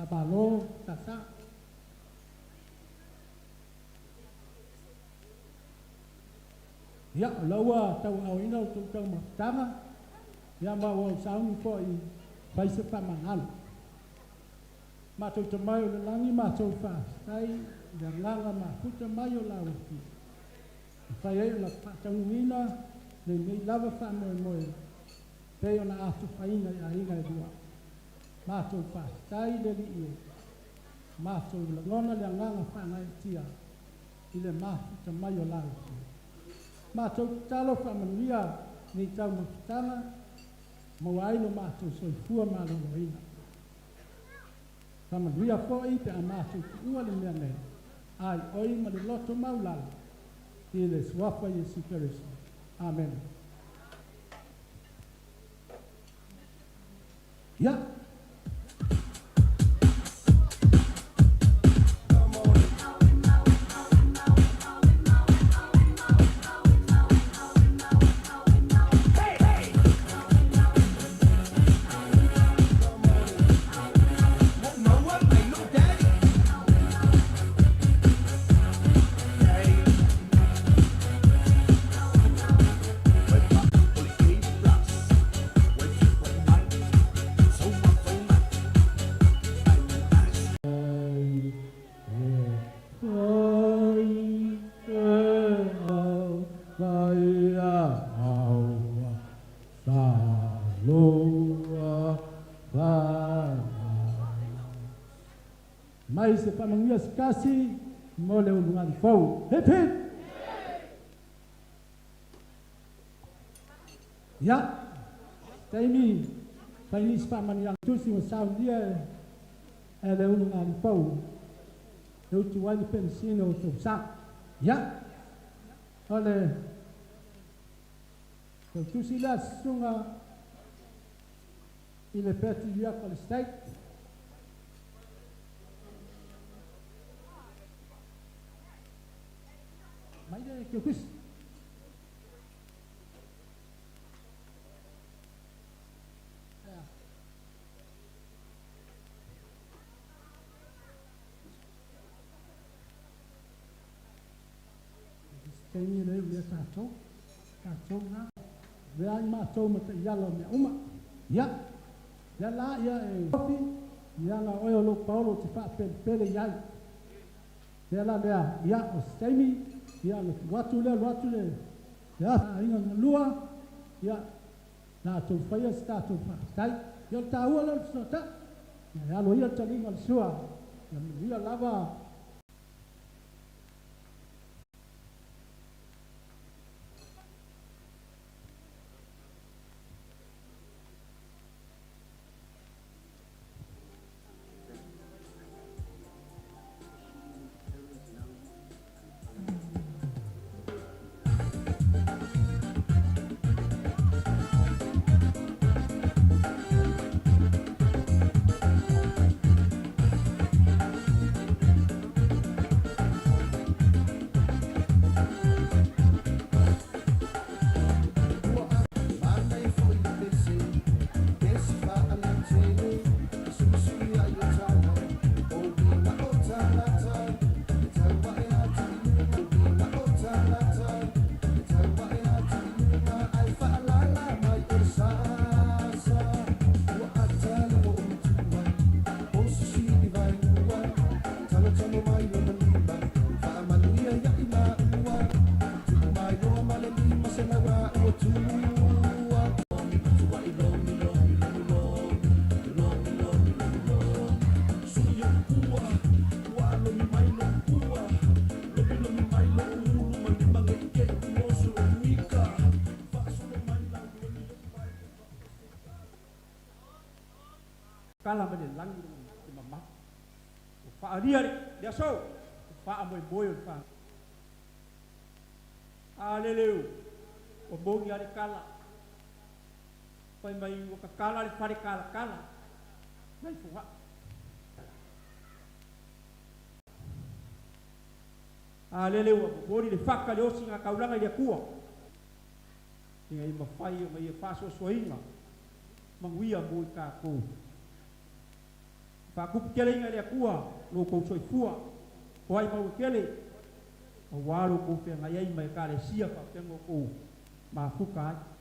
Faamalo tata. Ia, o la ua tauaaoina lo outou taumafataga, ia ma ua ou sauni foi e fai se faamagalo. Matou Tamai o le Lagi, matou faafetai i le agaga mafuta mai o lau Afioga, e fai ai ona faataunuuina lenei lava faamoemoe pei ona atofaina i aiga e lua. Matou faafetai i le Alii e, matou lagona le agaga faagaeetia i le mafuta mai o lau Afioga. Matou tatalo faamanuia nei taumafataga, maua ai lo matou soifua maloloina. Faamanuia foi pe a matou tuua le mea nei, a i oi ma le loto maulalo, i le Suafa Iesu Keriso. Amene. Ia. Mai se faamanuia se tasi mo le ulugali fou. Hip hip! Ia, taimi fai nisi faamanuiaga tusi ua saunia e le ulugali fou e utu ai le penisini o outou sa. Ia, o le tautusi lea susuga i le Peti Iaka o le State. Mai le tautusi. Taimi lea ia tatou, tatou na. Lea ai matou ma taiala o mea uma. Ia, lea la ia e ofi, ia na oe o lou paolo ou te faapelepele i ai. Lea la lea, ia, o se taimi, ia ona tuu atu lea, alu atu le, le aiga galua, ia, tatou faia se tatou faafetai. Ia o le taua lea o le fesootai. Ia e alo ia le taliga o le sua, ia manuia lava. Kala mai le lagi le mamalu. Ua faaalia le aso, ua faamoemoe o le fa. A lele ua moni a le kala. Fai mai ua kakala le fale kalakala. Nai fogaa. A lele ua momoli le faka le osiga taulaga i le Atua. Ina ia mafai ona ia faasoasoaina manuia mo i tatou. Faatuputeleina e le Atua lo outou soifua, toaimau e tele, auā lo outou feagai ai ma Ekalesia faapea ona outou mafuta ai.